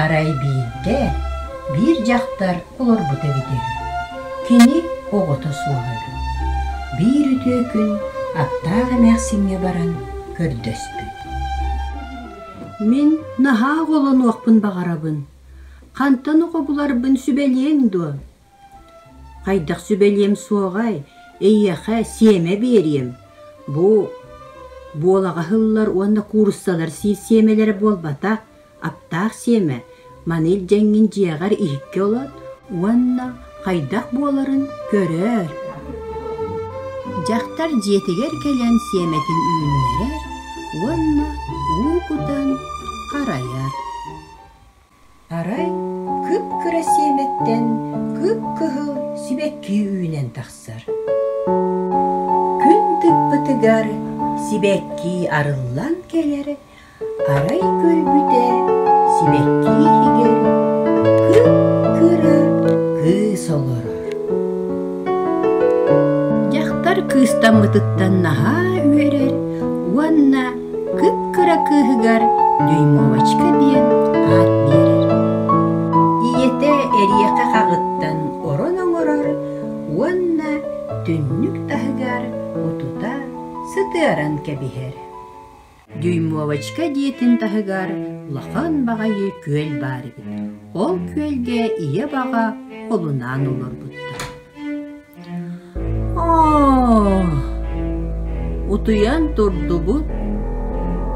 Арай биирдэ биир дьахтар олорбута эбитэ үһү. Кини оҕото суох эбит. Биир үтүө күн аттаах эмээхсиҥҥэ баран көрдөспүт. Мин наһаа оҕолонуохпун баҕарабын. Хантан оҕо буларбын сүбэлиэҥ дуо? Хайдах сүбэлиэм суоҕай, эйиэхэ сиэмэ биэриэм. Бу буолаҕа ыһыллар уонна кууруссалар сиир сиэмэлэрэ буолбатах, аптаах сиэмэ. Маны илдьэҥҥин дьиэҕэр иһиккэ олот уонна хайдах буоларын көрөөр. Дьахтар дьиэтигэр кэлэн сиэмэтин үүннэрэр уонна уу кутан харайар. Арай кып-кыра сиэмэттэн кып-кыһыл сибэкки үүнэн тахсар. Күн тыкпытыгар сибэкки арыллан кэлэр, арай көрбүтэ сибэкки иһигэр кып-кыра кыыс олорор. Дьахтар кыыстаммытыттан наһаа үөрэр уонна кып-кыра кыыһыгар Дюймовочка диэн аат биэрэр. Ийэтэ эриэхэ хаҕыттан орон оҥорор уонна түннүк таһыгар утута сытыаран кэбиһэр. Дюймовочка дьиэтин таһыгар улахан баҕайы күөл баар эбит. Ол күөлгэ ийэ баҕа холунаан олорбуттар. Оо, утуйан турдубут,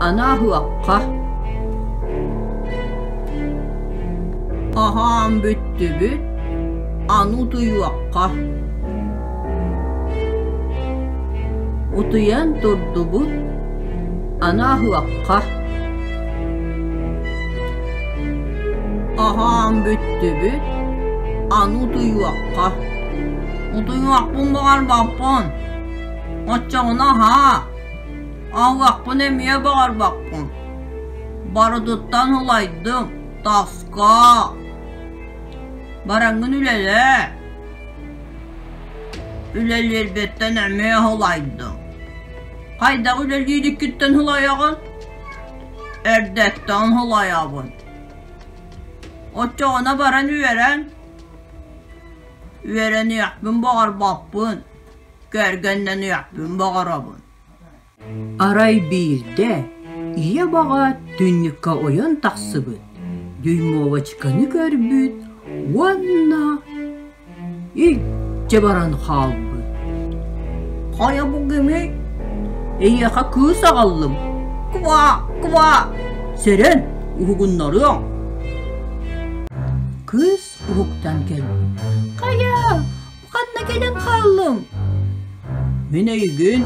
аны аһыахха. Аһаан бүттүбүт, аны утуйуохха. Утуйан турдубут, аны аһыахха. Аһаан бүттүбүт, аны утуйуохха. Утуйуохпун баҕарбаппын, оччоҕуна аһаа, аһыахпын эмиэ баҕарбаппын. Барытыттан ылайдым, таска. Бараҥҥын үлэлээ. Үлэлиирбиттэн эмиэ ылайдым. Хайдах үлэлиириккиттэн ылайаҕын? Эрдэттэн ылайабын. Оччоҕуна баран үөрэн. Үөрэниэхпин баҕарбаппын, кэргэннэниэхпин баҕарабын. Арай биирдэ ийэ баҕа түннүккэ ойон тахсыбыт, дюймовочканы көрбүт уонна илдьэ баран хаалбыт. Хайа бу кимий? Эйиэхэ кыыс аҕаллым. Ква, ква! Сэрэн, уһугуннарыаҥ. Кыыс уһуктан кэлбит. Хайа, ханна кэлэн хааллым? Мин эйигин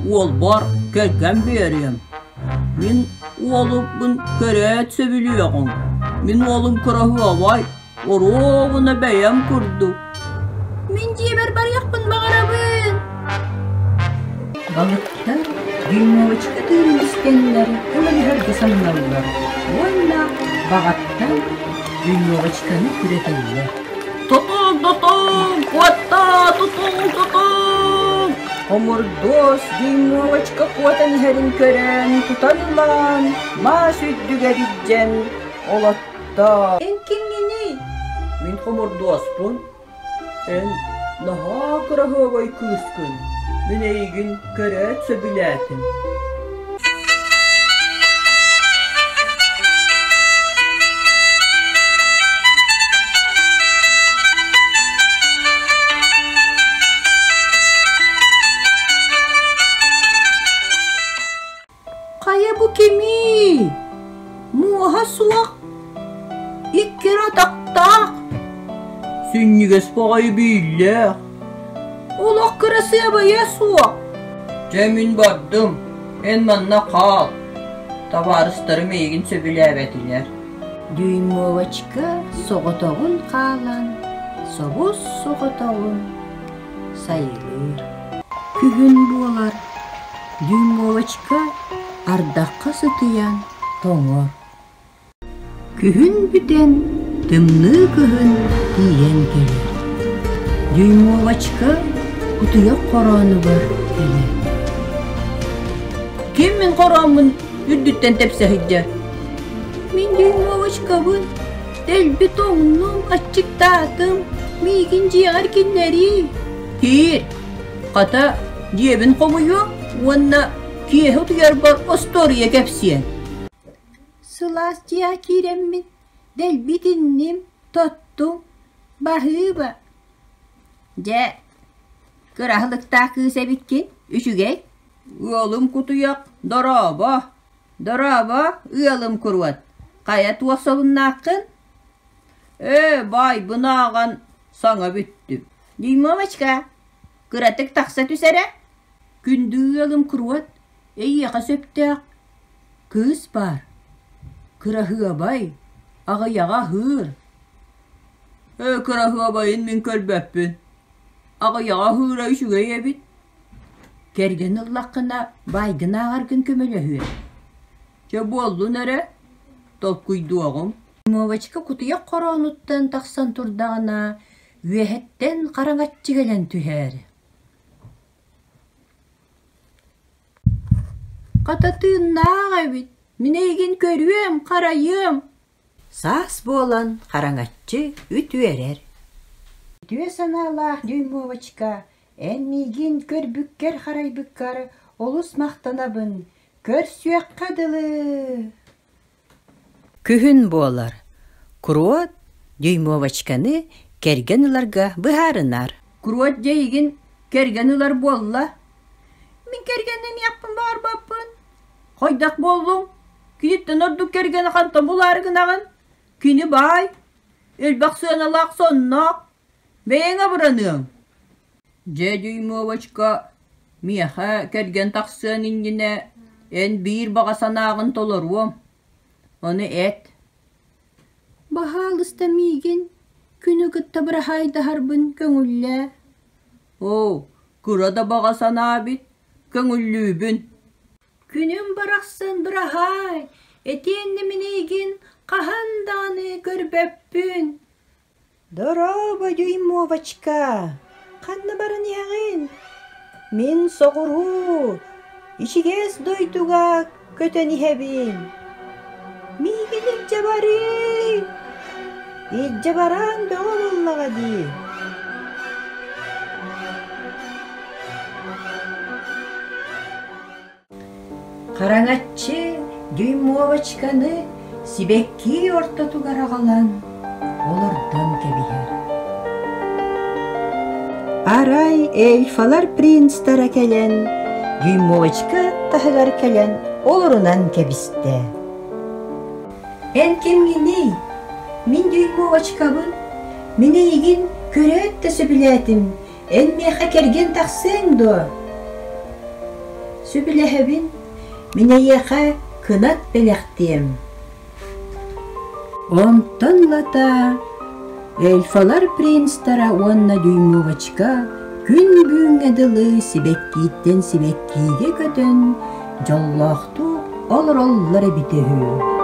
уолбар кэргэн биэриэм. Мин уолуппун көрөөт сөбүлүөҕүҥ. Мин уолум кыраһыабай, оруобуна бэйэм курдук. Мин дьиэбэр барыахпын баҕарабын. Балыктар дюймовочка тыынын истэннэр көмөлөһөргө сананаллар уонна баҕаттан дюймовочканы күрэтэллэр. Тутул, тутул, куотта, тутул, тутул! Хомурдуос дюймовочка куотан иһэрин көрөн, тутан ылан, маас үрдүгэр илдьэн олотто. Эн кимҥиний? Мин хомурдуоспун. Эн наһаа кыраһыабай кыыскын, мин эйигин көрөөт сөбүлээтим. Хайа бу кимий? Муоһа суох, икки атахтаах, сүнньүгэс баҕайы бииллээх, олох кырасыабайа суох. Дьэ мин бардым, эн манна хаал, табаарыстарым эйигин сөбүлээбэтилэр. Дюймовочка соҕотоҕун хаалан, собус-соҕотоҕун сайылыыр. Күһүн буолар, дюймовочка ардахха сытыйан тоҥор. Күһүн бүтэн, тымныы кыһын тиийэн кэлэр. Дюймовочка кутуйах хороонугар кэлэр. Ким мин хорооммун үрдүттэн тэпсэ сылдьар? Мин дюймовочкабын. Дэлби тоҥнум, аччыктаатым, миигин дьиэҕэр киллэрии. Киир, хата, дьиэбин хомуйуом уонна киэһэ утуйарбар остуоруйа кэпсиэм. Сылаас дьиэҕэ киирэммин, дэлби итинним, тоттум, баһыыба. Дьэ, кыраһылыктаах кыыс эбиккин, үчүгэй. Ыалым кутуйах, дорообо! Дорообо, ыалым куруот! Хайа туох солуннааххын? Ээ, баайбын ааҕан саҥа бүттүм. Дюймовочка, кыратык тахса түс эрэ. Күндү ыалым куруот, эйиэхэ сөптөөх кыыс баар. Кыраһыабай, аҕыйаҕа аһыыр. Ээ, кыраһыабайын мин көрбөппүн. Аҕыйаҕа аһыыра үчүгэй эбит. Кэргэн ыллаххына, баайгын ааҕаргын көмөлөһүө. Чэ буоллун эрэ, толкуйдуоҕум. Мовочка кутуйах хороонуттан тахсан турдаҕына, үөһэттэн хараҥаччы кэлэн түһэр. Хата тыыннаах эбит, мин эйигин көрүөм, харайыам. Саас буолан хараҥаччы үтүөрэр. Үтүө санаалаах Дюймовочка, эн миигин көрбүккэр-харайбыккар олус махтанабын, көрсүөххэ дылы! Күһүн буолар. Куруот Дюймовочканы кэргэн ыларга быһаарынар. Куруот дьэ эйигин кэргэн ылар буолла. Мин кэргэнниниэхпин баҕарбаппын. Хайдах буоллуҥ? Киниттэн ордук кэргэни хантан булаары гынаҕын? Кини баай, элбэх сыаналаах сонноох, бэйэҥ абыраныаҥ. Дьэ, Дюймовочка, миэхэ кэргэн тахсыан иннинэ эн биир баҕа санааҕын толоруом. Ону эт. Баһаалыста миигин күнү кытта быраһаайдаһарбын көҥүллээ. Оо, кыра да баҕа санаа эбит, көҥүллүүбүн. Күнүм барахсан быраһаай, итиэннэ мин эйигин хаһан даҕаны көрбөппүн. Дорообо, Дюймовочка! Ханна баран иһэҕин? Мин соҕуруу, ичигэс дойдуга көтөн иһэбин. Миигин илдьэ барыый! Илдьэ баран бөҕө буоллаҕа дии. Хараҥаччы Дюймовочканы сибэкки ортотугар аҕалан олордон кэбиһэр. Арай эльфалар принцтара кэлэн Дюймовочка таһыгар кэлэн олорунан кэбистэ. Эн кимҥиний? Мин Дюймовочкабын. Мин эйигин көрөөт да сөбүлээтим. Эн миэхэ кэргэн тахсыаҥ дуо? Сөбүлэһэбин. Мин эйиэхэ кынат бэлэхтиэм. Онтон ылата эльфалар принцтара уонна Дюймовочка күн бүгүҥҥэ дылы сибэккииттэн сибэккиигэ көтөн дьоллоохтук олороллор эбитэ үһү.